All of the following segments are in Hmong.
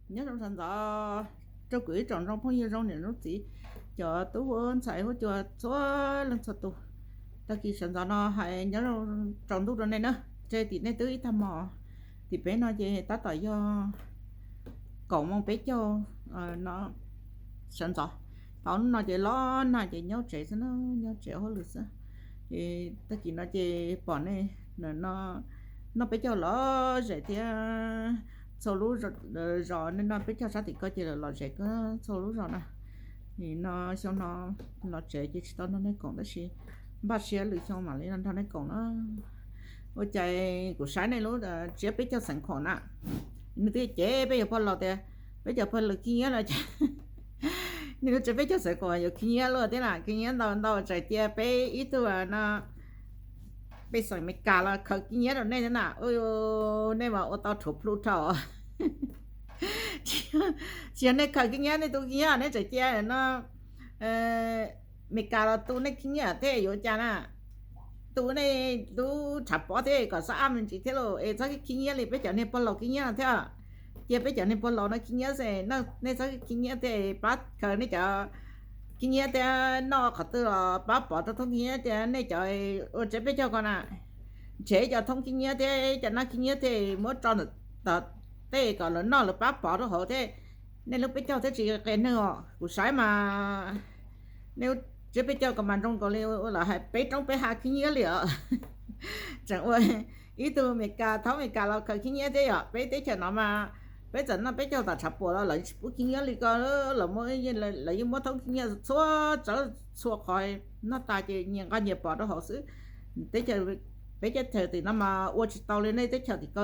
Nyob zoo sawv ntxov rau kuv ib tsoom zoo phooj ywg zoo niam zoo txiv, cov tub huab ntxhais huab cua txhua leej txhua tus. Tag kis sawv ntxov no hais nyob zoo tsaus ntuj rau nej na. Tseg tim nej twb ib tag hmo, tim peb no ces tab tom yog kaum moos peb caug no sawv ntxov. Tau hnub no ces los nag ces nyob tsev xwb na, nyob tsev hauj lwm xwb. Ces tag kis no ces pom nej noj peb caug lom zem thiab. Txhua lub zos nej noj peb caug sab tim ko ces lawv lom zem kawg txhua lub zos na. Nim no xyoo no los tsev ces tsis tau nrog nej koom tab sis npaj siab lwm xyoo mam li los nrog nej koom na. Ua cas kuv saib nej lub tsiab peb caug xeev khoom na, nws twb cev peb cov pog laus tias peb cov pog laus khib nyiab no ces nej lub tsiab peb caug xeev khoom yuav khib nyiab luaj thiab na, khib nyiab ntau ntau, tseem cia peb ib tug no pej xeem Amelikas los khaws khib nyiab rau nej thiab na. Nej mas ua tau rhuav plhu dhau. Tsis yog nej khaws khib nyiab, nej tu khib nyiab nej tseem cia no Amelikas los tu nej khib nyiab thiab yuav cas na. Tu nej lub tshav pob thiab kom xab ab me ntsis thiab lauj, es txhob khib nyiab li peb cov niag pog laus khib nyiab no thiab. Cia peb cov niag pog laus no khib nyiab xwb, nej txhob khib nyiab thiab, pab khaws nej cov khib nyiab thiab noj qhov twg los pab pov rau thoob khib nyiab thiab nej cov ua tsiab peb caug ko na. Nrhiav cov thoob khib nyiab thiab cov noj khib nyiab thiab muab tso ntawm tej kom lawv noj lawv pab pov rau hauv thiab. Nej lub peb caug thiab tsis qia neeg os, kuv saib mas nej lub tsiab peb caug ko mas zoo nkaus li lawv hais peb roob peb hav khib nyiab li os. Tseem ua ib tug Amelikas, thoob Amelikas los khaws khib nyiab thiab yom. Peb teb chaws no mas peb txawm noj peb caug tom tshav puam los lawv tsis pub khib nyiab li ko, lawv yeej muab thoob khib nyiab txhua tsawv txhua qhov, noj tas ces nyias nqa nyias pov rau hauv xwb. Teb chaws, peb teb chaws tim no mas ua tsis tau li nej teb chaws tim ko.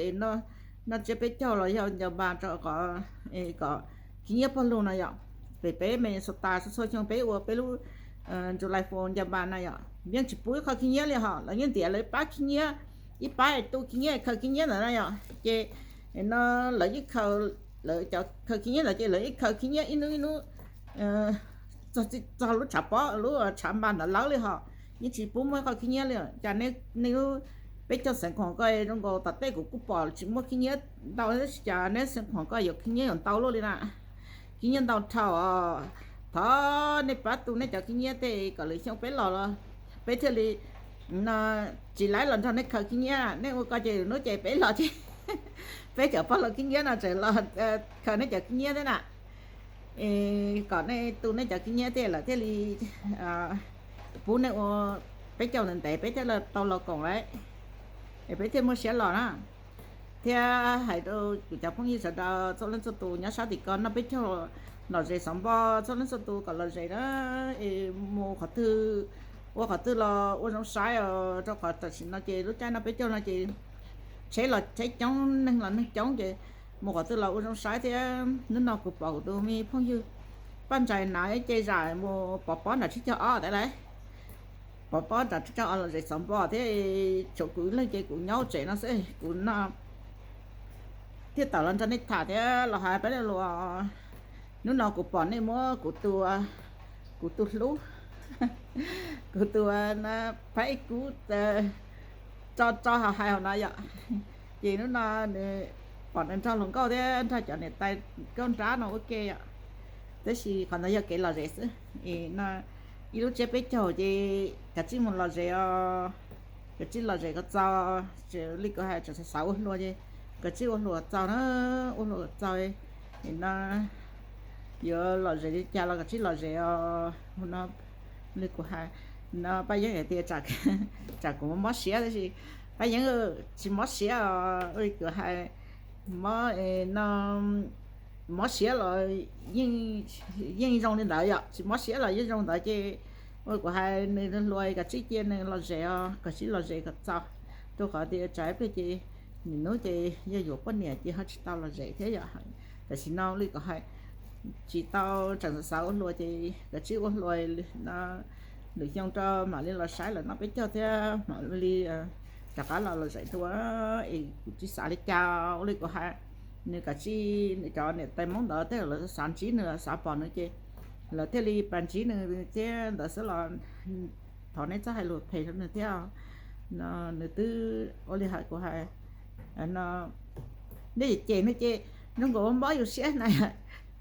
Es noj tsiab peb caug los yog nco npas rau qhov kom khib nyiab pog lug no yom. Pem peb Minnesota txhua txhua xyoo peb ua peb lub July Fourth nco npas na yom, yeej tsis pub ib qho khib nyiab li hos, lawv yeej ntiav lawv pab khib nyiab, ib pab tu khib nyiab khaws khib nyiab ntawd na yom. Ces no lawv yeej khaws, lawv cov khaws khib nyiab ntawd ces lawv yeej khaws khib nyiab ib hnub ib hnub txog lub tshav pob lub tshav npas ntawd lawv li hos, yeej tsis pub muaj ib qho khib nyiab li. Cas nej lub peb caug xeev khuam ko zoo nkaus tom tej kuv kuj pom tsis muaj khib nyiab ntau tab sis cas nej xeev khuam ko yuav khib nyiab yuav ntau luaj li na. Khib nyiab ntau dhau. Thov nej pab tu nej cov khib nyiab tej kom lwm xyoo peb los los peb thiaj li no tsis laib los nrog nej khaws khib nyiab. Nej ua ko ces hnub ces peb los ces peb cov pog laus khib nyiab no tseem los khaws nej cov khib nyiab thiab na. Kom nej tu nej cov khib nyiab tej lawm thiaj li pub nej ua peb caug ntev ntev peb thiaj tau los koom lawm, es peb thiaj muaj siab los na. Thiab hais rau kuv cov phooj ywg sawv daws txhua leej txhua tus nyob sab tim ko noj peb caug lom zem xov npoj txhua leej txhua tus kom lom zem na. Es mus qhov twg ua qhov twg los ua zoo saib os, rau qhov tam sim no ces lub caij noj peb caug no ces tsheb los tsheb coob neeg los neeg coob ces mus qhov twg los ua zoo saib thiab. Hnub no kuv pom kuv tus me phooj ywg Paj Ntsais na ib ce zam mus pov pob nram tsib caug ob tas lawm. Pov pob nram tsib caug ob lom zem xov npoj thiab, tshuav kuv ib leeg ces kuv nyob tsev no xwb kuv no thiaj tawm los nrog nej tham thiab los hais peb lo lus. Hnub no kuv pom nej muab kuv tus, kuv tus hlub, kuv tus phab ib kub tso tso hauv hais hauv no yom. Ces hnub no nws pom nws nrog hluas nkauj thiab nrog cov niam tais nkauj nrab no ua ke yom. Tab sis qhov ntawd yog kev lom zem xwb. Ib lub tsiab peb caug ces kav tsij mus lom zem os, kav tsij lom zem kom txaus. Li kuv hais tseem xav xav ua hluas ces kav tsij ua hluas kom txaus na, ua hluas kom txaus. No yuav lom zem li cas los kav tsij lom zem os. No li kuv hais, no Paj Yeeb hais tias tsam kuv mob siab tab sis Paj Yeeb tsis mob siab os. Li kuv hais, mob no mob siab los yeej zoo li ntawd yom, tsis mob siab los yeej zoo ntawd ces ua kuv hais nws hluas kav tsij cia nws lom zem os, kav tsij lom zem kom txaus. Rau qhov tias tsam ib pliag ces nim hnub ces yog yuav poj niam ces ho tsis tau lom zem thiab yom. Tam sim no li kuv hais tsis tau, tseem xav ua hluas ces kav tsij ua hluas, lwm xyoo rau mam li los saib lawm noj peb caug thiab mam li rov qab los lom zem dua. Es kuv tsis xav li cas, ua li kuv hais, nws kav tsij, nws cov niam tais Hmoob ntawd tej lawv xav ntsib nws, xav pom nws ces lawv thiaj li pas ntsib nws thiab ntawd xwb los thov nej txhob hais lus phem rau nws thiab. Nws twb ua li hais kuv hais, nej cem nws ces zoo nkaus mob yus siab na.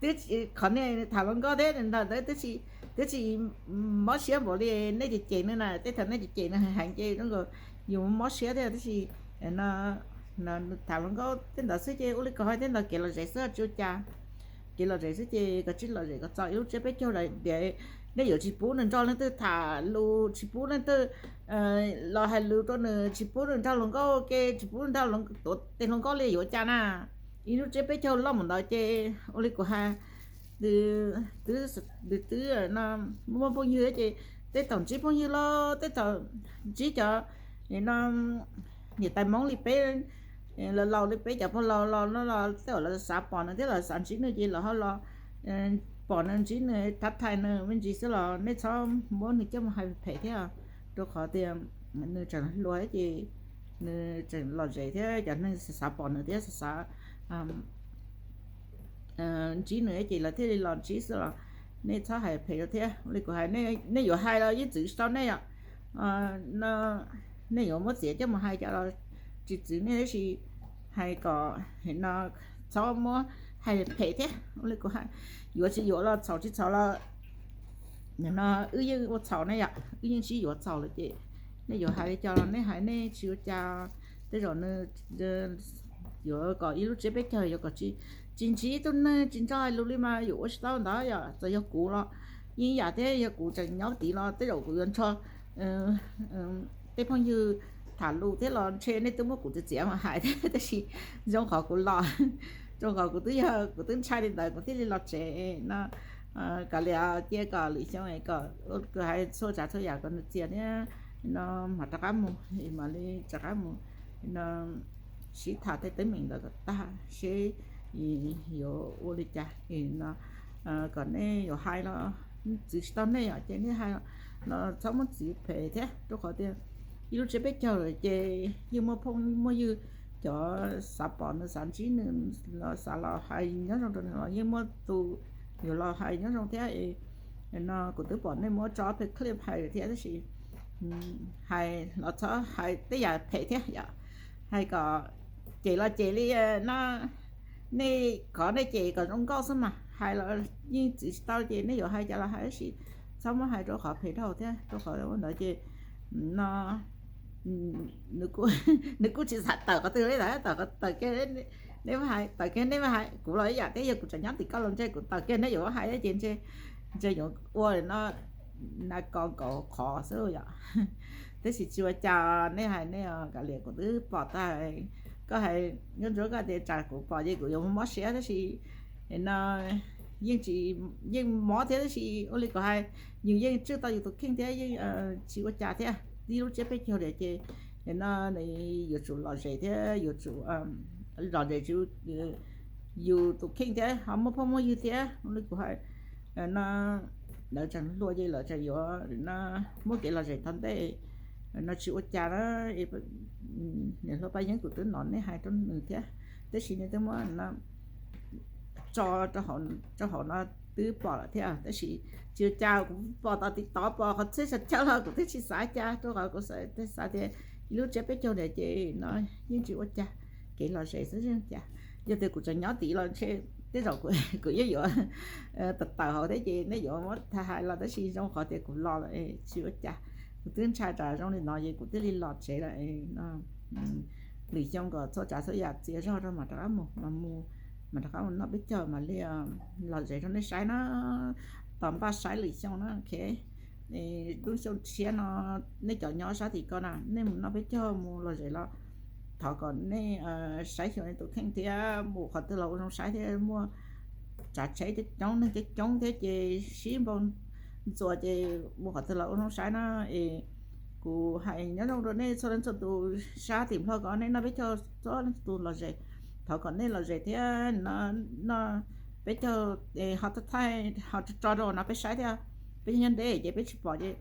Twb qhov nej tham hluas nkauj thiab ntawd twb tsis mob siab npaum li nej cem cem nws na, tej thaum nej cem cem nws heev ces zoo nkaus yus mob siab thiab tab sis tham hluas nkauj tej ntawd xwb ces ua li kuv hais tej ntawd kev lom zem xwb tsis ua cas. Kev lom zem xwb ces koj tsis lom zem kom txog ib lub tsiab peb caug lawm tias nej yuav tsis pub nws nrog leej twg tham lus, tsis pub leej twg los hais lus rau nws, tsis pub nws nrog hluas nkauj ke, tsis pub nws nrog tej hluas nkauj li yuav cas na. Ib lub tsiab peb caug loj mus ntawd ces ua li kuv hais, twb, twb no muaj phooj ywg ces tej thaum ntsib phooj ywg los tej thaum ntsib cov no niam tais Hmoob li peb, laus laus li peb cov pog laus los no los tej zaum lawv xav pom nws thiab lawv xav ntsib nws ces lawv ho los pom nws ntsib nws thab thais nws me ntsis xwb los nej txhob muab nws coj mus hais phem thiab, rau qhov tias nws tseem hluas ces nws tseem lom zem thiab cov neeg xav pom nws thiab xav ntsib nws ces lawv thiaj li los ntsib xwb los nej txhob hais phem rau thiab. Li kuv hais, nej yuav hais los yeej txwv tsis tau nej yom. Nej yuav muab txiav coj mus hais cov los tsis txwv nej tab sis hais kom no txhob muab hais phem thiab. Li kuv hais, yuav tsis yuav los txhaum tsis txhaum los no wb yeej ua txhaum ne yom, wb yeej sib yuav txhaum lawm ces nej yuav hais li cas los nej hais, nej tsis ua cas. Tej zaum nws yuav kom ib lub tsiab peb caug yuav kom tsis ntsib tus neeg tsis nrog hais lus li mas yuav ua tsis tau ntawd yom. Txawm yog kuv los yeej yam thiab, yog kuv tseem nyob tid los tej zaum kuv yuav nrog tej phooj ywg tham lus thiab los ntshe nej twb muab kuv txiav txiav mas hais thiab tab sis zoo qhov kuv los, zoo qhov kuv twb yog kuv twb ntshai li ntawd kuv thiaj li los tsev no. Kav liam cia kom lwm xyoo kom kuv hais txhua tsav txhua yam kom nws txias thiab no mam rov qab mus, mam li rov qab mus no sib tham tej teeb meem ntawd kom tag seb yuav ua li cas no. Kom nej yuav hais los txwv tsis tau nej yom, ces nej hais los txhob muab txwv phem thiab, rau qhov tias ib lub tsiab peb caug lawm ces yeej muaj phooj muaj ywg cov xav pom nws xav ntsib nws los xav los hais nyob zoo rau nws los yeej muaj tus yuav los hais nyob zoo thiab. No kuv twb pom nej muab tso ob peb clip hais thiab tab sis hais los txhob hais tej yam phem thiab yom. Hais kom cem los cem li no, nej qhov nej cem kom zoo nkauj xwb mas, hais los yeej txwv tsis tau ces nej yuav hais cas los hais tab sis txhob muab hais rau qhov phem dhau thiab, rau qhov ua ntawd ces no nws kuj tsis xav tawm qhov twg li, tawm qhov tawm kiag, nej muab hais tawm kiag nej muab hais, kuv los ib yam thiab, yog kuv tseem nyob tim koj los ntshe kuv tawm kiag nej yuav muab hais ces ntshe, ntshe yuav ua no na ko nkaus qhov xwb yom. Tab sis tsis ua cas, nej hais nej kav liam, kuv twb pom tag. Koj hais nyob ntsuab koj tias tsam kuv pom ces kuv yuav mob siab tab sis no yeej tsis, yeej mob thiab tab sis ua li kuv hais, yus yeej tswj tau yus tus kheej thiab yeej tsis ua cas thiab. Ib lub tsiab peb caug lawm ces no yuav tsum lom zem thiab yuav tsum lom zem yus tus kheej thiab ho muaj phooj muaj ywg thiab. Ua li kuv hais no, lawv tseem hluas ces lawv tseem yuav no muaj kev lom zem tau ntej no tsis ua cas na. Niam hlob Paj Yeeb kuv twb hnov nej hais rau nws thiab, tab sis nej twb muab no tso rau hauv no twb pom lawm thiab tab sis tsis ua cas, kuv pom tom TikTok pom qhov txhia chaw los kuv twb tsis xav cas rau qhov kuv xav tias ib lub tsiab peb caug lawm ces no yeej tsis ua cas, kev lom zem xwb yeej cas. Yog tias kuv tseem nyob tid los ntshe tej zaum kuv yeej yuav tawm tawm hauv thiab ces nej yuav muab tham hais los tab sis zoo qhov tias kuv los lawm tsis ua cas. Kuv twb ntshai tsam zoo li no ces kuv thiaj li los tsev lawm. Lwm xyoo kom txhua tsav txhua yam txias zog rau mam rov qab mus, mam rov qab mus noj peb caug mam li lom zem rau nej saib na. Tos npaj saib lwm xyoo na, ok. Lub xyoo tshiab no nej cov nyob sab tim ko na nej mus noj peb caug mus lom zem los thov kom nej saib xyuas nej tus kheej thiab mus qhov twg los ua zoo saib thiab muaj tsav tsheb coob coob neeg coob coob thiab ces sib npau ntxuas ces mus qhov twg los ua zoo saib na. Es kuv hais nyob zoo rau nej txhua leej txhua tus sab tim Nplog ko nej noj peb caug txhua leej txhua tus lom zem, thov kom nej lom zem thiab no. Peb caug ho thaij ho tso rau no peb saib thiab. Peb nyob ntev ces peb tsis pom ces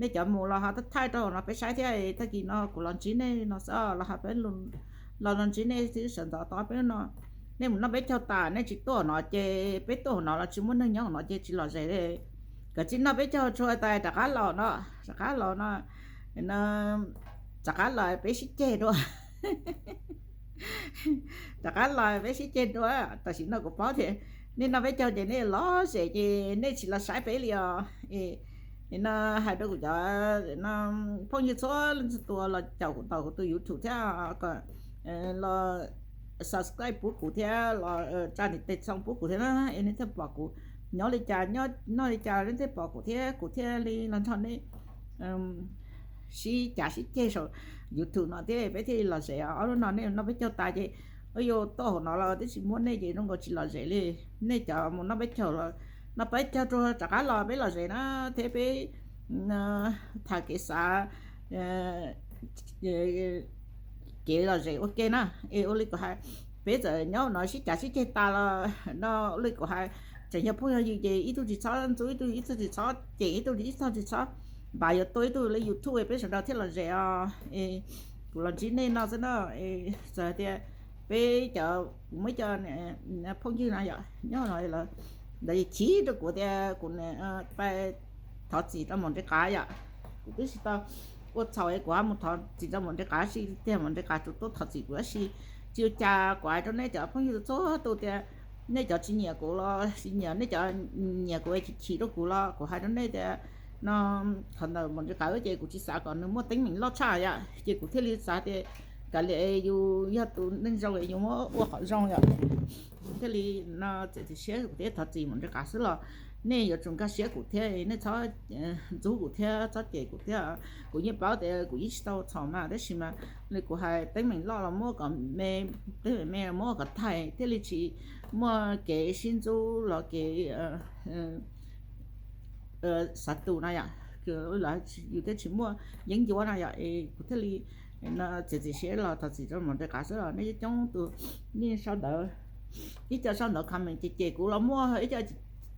nej cov mus los ho thaij rau no peb saib thiab. Tag kis no kuv los ntsib nej no xwb los ho peb los los ntsib nej xwb sawv ntxov tod peb no. Nej mus noj peb caug tas nej tsis tuaj no ces peb tuaj no los tsis muaj neeg nyob no ces tsis lom zem li. Koj tsis noj peb caug tsuag tas rov qab los no, rov qab los no, rov qab los peb sib ceg dua. Rov qab los peb sib ceg dua. Tam sim no kuv paub tias nej noj peb caug ces nej lom zem ces nej tsis los saib peb li os. No hais rau kuv cov phooj ywg txhua leej txhua tus los caum kuv tau kuv tus YouTube thiab, kom los subscribe pub kuv thiab los tsa niam tes txoos pub kuv thiab na, es nej thiaj pom kuv nyob li cas noj li cas, nej thiaj pom kuv thiab kuv thiaj li los nrog nej sib cav sib ceg saum YouTube no thiab peb thiaj li lom zem. Ob lub no nej noj peb caug tas ces yuav tuaj hauv no los twb tsis muaj nej ces zoo nkaus tsis lom zem li. Nej cov mus noj peb caug los, noj peb caug rau rov qab los peb lom zem na, thiab peb tham kev xav, kev lom zem ua ke na. Es ua li kuv hais, peb txawm nyob no sib cav sib ceg tas los no, ua li kuv hais, tseem yog phooj yog ywg ces ib tug tsis txhob ntxub ib tug, ib tug tsis txhob cem ib tug, ib tug tsis txhob npav yuav tuaj ib tug li YouTube peb sawv daws thiaj lom zem os. Es kuv los ntsib nej no xwb na. Txawm tias peb cov, kuv muaj cov phooj ywg no yom, nyob no lawv, lawv chiv rau kuv tias kuv pais thov txim rau Maum Nres Qav yom. Kuv twb tsis tau ua txhaum es kuv ho mus thov txim rau Maum Nres Qav, tsis tiag Maum Nres Qav tsuas tuaj thov txim kuv tab sis tsis ua cas. Kuv hais rau nej cov phooj ywg txhua tus tias nej cov tsis nyiam kuv los tsis nyiam, nej cov nyiam kuv es chim chim rau kuv los kuv hais rau nej tias no, qhov ntawd Maum Nres Qav ces kuv tsis xav kom nws muaj teeb meem loj tshaj yom, ces kuv thiaj li xav tias kav liam yus yog tus neeg zoo es yus muab ua qhov zoo yom. Kuv thiaj li no txiav txim siab kuv thiaj thov txim Maum Nres Qav xwb los nej yuav tsum nkag siab kuv thiab, nej txhob ntxub kuv thiab txhob cem kuv thiab. Kuv yeej paub tias kuv yeej tsis tau txhaum mas tab sis mas li kuv hais teeb meem loj los muab kom me, teeb meem me los muab kom tag thiaj li tsis muaj kev sib ntxub los kev xav tus no yom, yus thiaj tsis muaj yeeb ncuab no yom. Es kuv thiaj li txiav txim siab los thov txim rau Maum Nres Qav xwb los nej coob tus nej sau ntawv, ib co sau ntawv comment ces cem kuv los muaj, ib co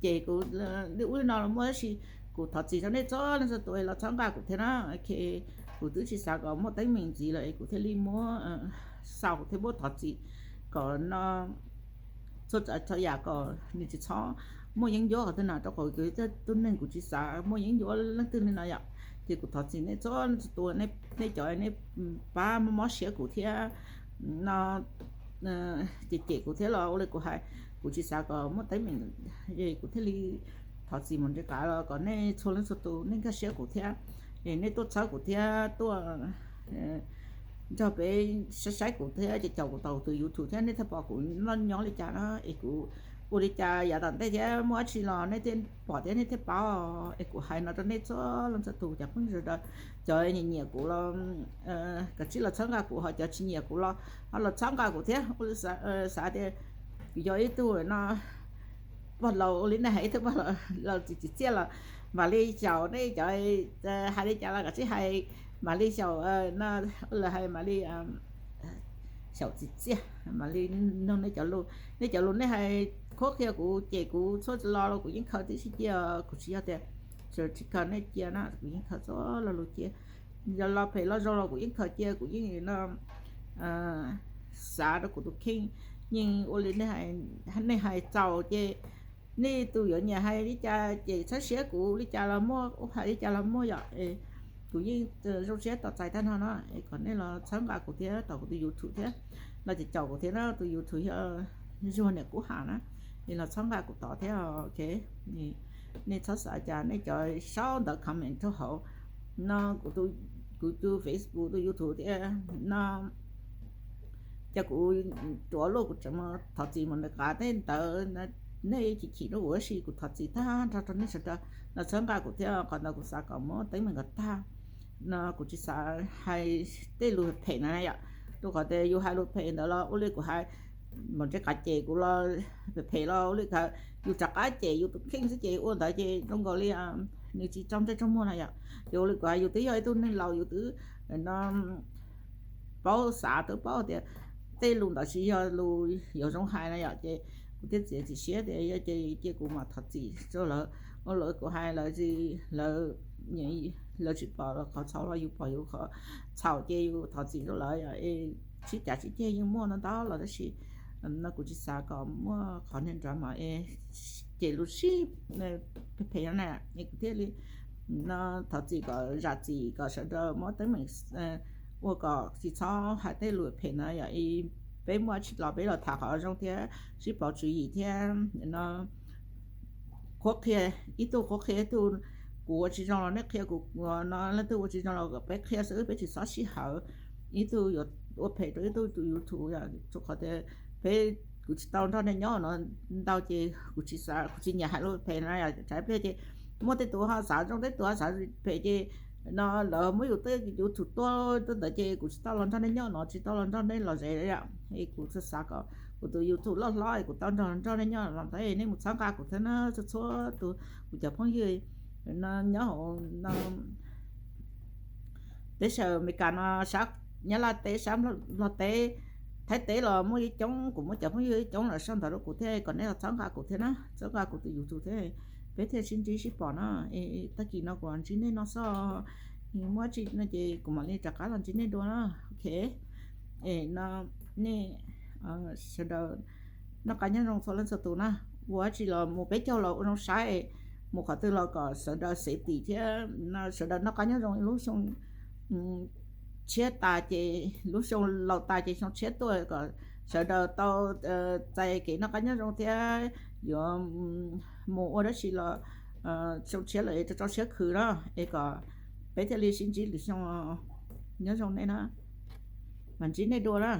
cem kuv li ub li no los muaj tab sis kuv thov txim rau nej txhua leej txhua tus los txhob nqa kuv thiab na. Kuv twb tsis xav kom muaj teeb meem ntxiv lawm es kuv thiaj li muab xaus thiab muab thov txim kom no txhua tsav txhua yam kom nws tsis txhob muaj yeeb ncuab qhov twg na, rau qhov kuv yog tus neeg kuv tsis xav muaj yeeb ncuab leej twg li no yom. Ces kuv thov txim nej txhua leej txhua tus, nej cov nej pab mob mob siab kuv thiab no, cem cem kuv thiab los ua li kuv hais, kuv tsis xav kom muaj teeb meem, kuv thiaj li thov txim Maum Nres Qav los kom nej txhua leej txhua tus nej nkag siab kuv thiab, nej tuaj txhawb kuv thiab tuaj nrog peb saib saib kuv thiab ces caum kuv tau tus YouTube thiab nej thiaj pom kuv noj nyob li cas na. Es kuv ua li cas yav tom ntej thiab muaj dab tsi los nej thiaj pom thiab nej thiaj paub. Es kuv hais no rau nej txhua leej txhua tus cov phooj ywg sawv daws, cov nyiam nyiam kuv los kav tsij los txhawb nqa kuv, ho cov tsis nyiam kuv los ho los txhawb nqa kuv thiab. Ua li xav tias kuv yog ib tug no pog laus, ua li nej hais ib tug pog laus txiv txiaj los mam li xyaum nej cov, hais li cas los kav tsij hais, mam li xyaum, lawv hais mam li xyaum txiv txiaj, mam li nug nej cov lus, nej cov lus nej hais qhuab qhia kuv cem kuv txhua lo los kuv yeej khaws tib si cia, kuv tsis yog tias tsis khaws nej cia na, kuv yeej khaws txhua lo lus cia. Yog lo phem lo zoo los kuv yeej khaws cia, kuv yeej no xav rau kuv tus kheej. Yeej ua li nej hais txaus ces nej tus yuav nyiam hais li cas ces txhawb siab kuv li cas los muaj, hais li cas los muaj yom. Kuv yeej zoo siab tos txais tag nrho no es kom nej los txhawb nqa kuv thiab tau kuv tus YouTube thiab, los ces caum kuv thiab na, tus YouTube yog Zuag Niam Kub Ham na, es los txhawb nqa kuv tod thiab. Ok, nej txhob xav cas, nej cov sau ntawv comment rau hauv no, kuv tus Facebook, tus YouTube thiab no, ces kuv tuav luaj kuv tseem mus thov txim Maum Nres Qav tej ntawd, nej chim chim rau kuv tab sis kuv thov txim tag nrho rau nej sawv daws los txhawb nqa kuv thiab. Qhov ntawd kuv xav kom muab teeb meem kom tag no, kuv tsis xav hais tej lus phem na yom. Rau qhov tias yus hais lus phem ntawd los ua li kuv hais, Maum Nres Qav cem kuv los phem phem los ua li, yus rov qab cem yus tus kheej xwb ces ua ntawd ces zoo nkaus li nws tsis tsaug ntsej tsaug muag na yom. Ces ua li kuv hais, yus twb yog ib tug neeg laus, yus twb no paub xav, twb paub tias tej lus ntawd tsis yog lus yuav zoo hais na yom. Ces kuv thiaj txiav txim siab tias yog ces cia kuv mam thov txim rau lawv. Ua li kuv hais, lawv tsis, lawv, lawv tsis pom qhov txhaum los yus pom yus qhov txhaum ces yus thov txim rau lawv yom. Es sib cav sib ceg yeej muaj ntau ntau los tab sis no kuv tsis xav kom muaj qhov niag drama es cem lus sib phem phem no na, es kuv thiaj li no thov txim kom zam txim kom sawv daws muab teeb meem ua kom tsis txhob hais tej lus phem na yom. Es peb muaj tsis los peb los tham qhov zoo thiab sib pauv tswv yim thiab no qhuab qhia, ib tug qhuab qhia ib tug, kuv ua tsis zoo los nej qhia kuv no, leej twg ua tsis zoo los peb qhia xwb, peb tsis txhob sij hawm ib tug yuav ua phem rau ib tug tus YouTube. Rau qhov tias peb, kuv tsis tau nrog nej nyob no ntau ces kuv tsis xav, kuv tsis nyiam hais lus phem no. Tsam ib pliag ces muaj tej tus ho xav zoo, tej tus ho xav phem ces no lawv muab yus tej YouTube tuaj tuaj ntawd ces kuv tsis tau los nrog nej nyob no, tsis tau los nrog nej los ze yom. Es kuv txhua xav kom kuv tus YouTube loj hlob es kuv tau nrog nrog nej nyob los ntawd, nej mus txhawb nqa kuv thiab na, txhua txhua tus kuv cov phooj ywg no nyob hauv no teb chaws Amelikas no, sab Nyab Laj teb, sab Nplog teb, Thaib teb los muaj ib coob, kuv muaj cov phooj ywg ib coob los sau ntawv rau kuv thiab, kom nej los txhawb nqa kuv thiab na, txhawb nqa kuv tus YouTube thiab, peb thiaj sib ntsib sib pom na. Tag kis no kuv los ntsib nej no xwb, muaj dab tsi no ces kuv mam li rov qab los ntsib nej dua na. Ok, no nej sawv daws noj qab nyob zoo txhua leej txhua tus na. Ua dab tsi los mus peb caug los ua zoo saib, mus qhov twg los kom sawv daws xev tim thiab sawv daws noj qab nyob zoo lub xyoo tshiab tas ces, lub xyoo laus tas ces xyoo tshiab tuaj kom sawv daws tau txais kev noj qab nyob zoo thiab yuav mus ua dab tsi los xyoo tshiab lawm es rau rau siab khwv na, es kom peb thiaj li sib ntsib lwm xyoo. Nyob zoo nej na, mam ntsib nej dua na.